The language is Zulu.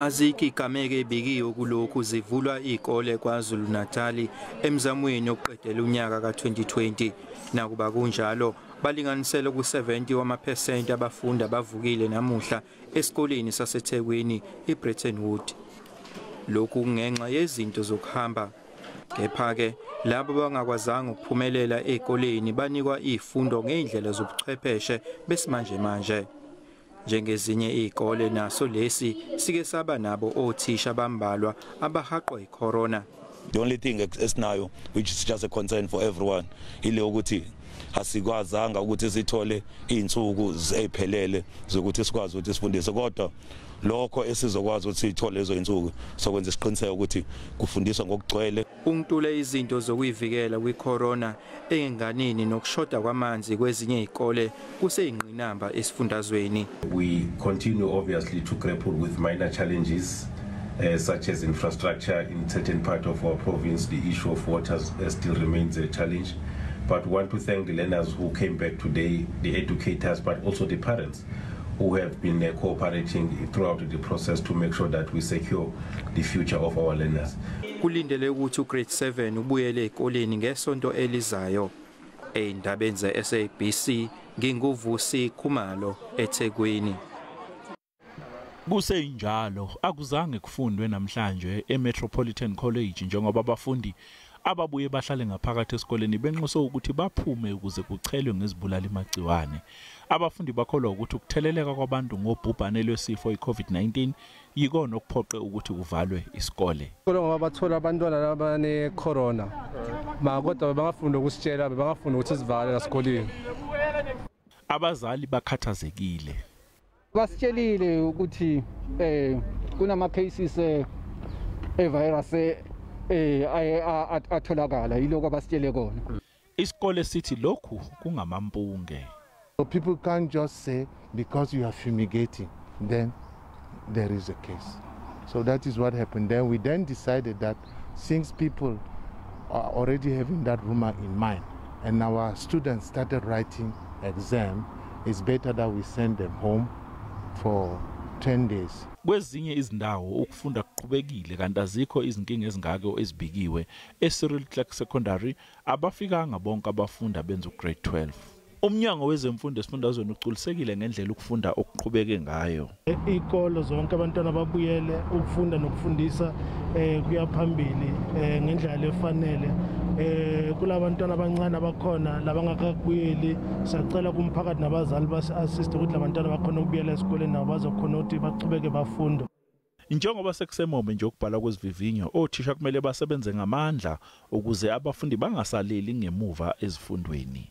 Azikho izigameko ezibikiwe kulokhu zivulwa izikole KwaZulu-Natal emzamweni wokuqedela unyaka ka-2020. Nakuba kunjalo, balinganiselwa ku-70 wamaphesenti abafundi abavukile namuhla esikoleni saseThekwini iBretton Woods. Lokhu kungenxa yezinto zokuhamba. Kepha-ke labo abangakwazanga ukuphumelela ezikoleni banikwa izifundo ngezindlela zobuchwepheshe besimanjemanje. Njengezinye izikole, naso lesi sike saba nabo othisha bambalwa abahaqwa icorona. The only thing esinayo, which is just a concern for everyone, ile ukuthi asikwazanga ukuthi sithole izinsuku eziphelele zokuthi sikwazi ukuthi sifundise, kodwa lokho esizokwazi ukuthi sithole lezo insuku sokwenza isiqiniseko ukuthi kufundiswa ngokugcwele. Ukuntula izinto zokuyivikela kwicorona enganini nokushoda kwamanzi kwezinye izikole kuseyingqinamba esifundazweni. We continue obviously to grapple with minor challenges such as infrastructure in certain part of our province. The issue of water still remains a challenge. But we want to thank the learners who came back today, the educators, but also the parents who have been cooperating throughout the process to make sure that we secure the future of our learners. Kulindele ukuthi ugrade 7 ubuyele ezikoleni ngesonto elizayo. Ezindabeni ze-SABC, nginguVusi Khumalo, eThekwini. Kusenjalo, akuzange kufundwe namhlanje eMetropolitan College njengoba abafundi ababuye bahlale ngaphakathi esikoleni benxuswe ukuthi baphume ukuze kuchelwe ngezibulali magciwane. Abafundi bakholwa ukuthi ukutheleleka kwabantu ngobhubhane lwesifo iCovid-19 yikona okuphoqe ukuthi kuvalwe isikole. Ngoba bathola abantwana labane corona, ma kodwa bangafunda ukusitshela, bangafunda ukuthi sivale lasikoleni. Abazali bakhathazekile. Basitshelile ukuthi kunama cases e-virus atholakala, yiloko abasitshele kona. Isikole sithi lokhu kungamampunge. So people can't just say because you are fumigating, then there is a case. So that is what happened. Then we then decided that since people are already having that rumor in mind and our students started writing exam, it's better that we send them home for 10 days. Kwezinye izindawo ukufunda kuqhubekile kanti azikho izinkinga ezingako ezibikiwe. eCyril Clark Secondary abafikanga bonke abafundi abenza ugrade 12. Umnyango wezemfundo esifundazweni ugculisekile ngendlela ukufunda okuqhubeke ngayo. Izikolo zonke abantwana babuyele ukufunda nokufundisa kuya phambili ngendlela efanele. Kulabantwana abancane abakhona labangakabuyeli, siyacela kumphakathi nabazali basi-assist ukuthi labantwana bakhona ukubuyela esikoleni, nabo bazokhona ukuthi bachubeke bafunde. Njengoba sekusemome nje ukubhala kwezivivinyo, othisha kumele basebenze ngamandla ukuze abafundi bangasaleli ngemuva ezifundweni.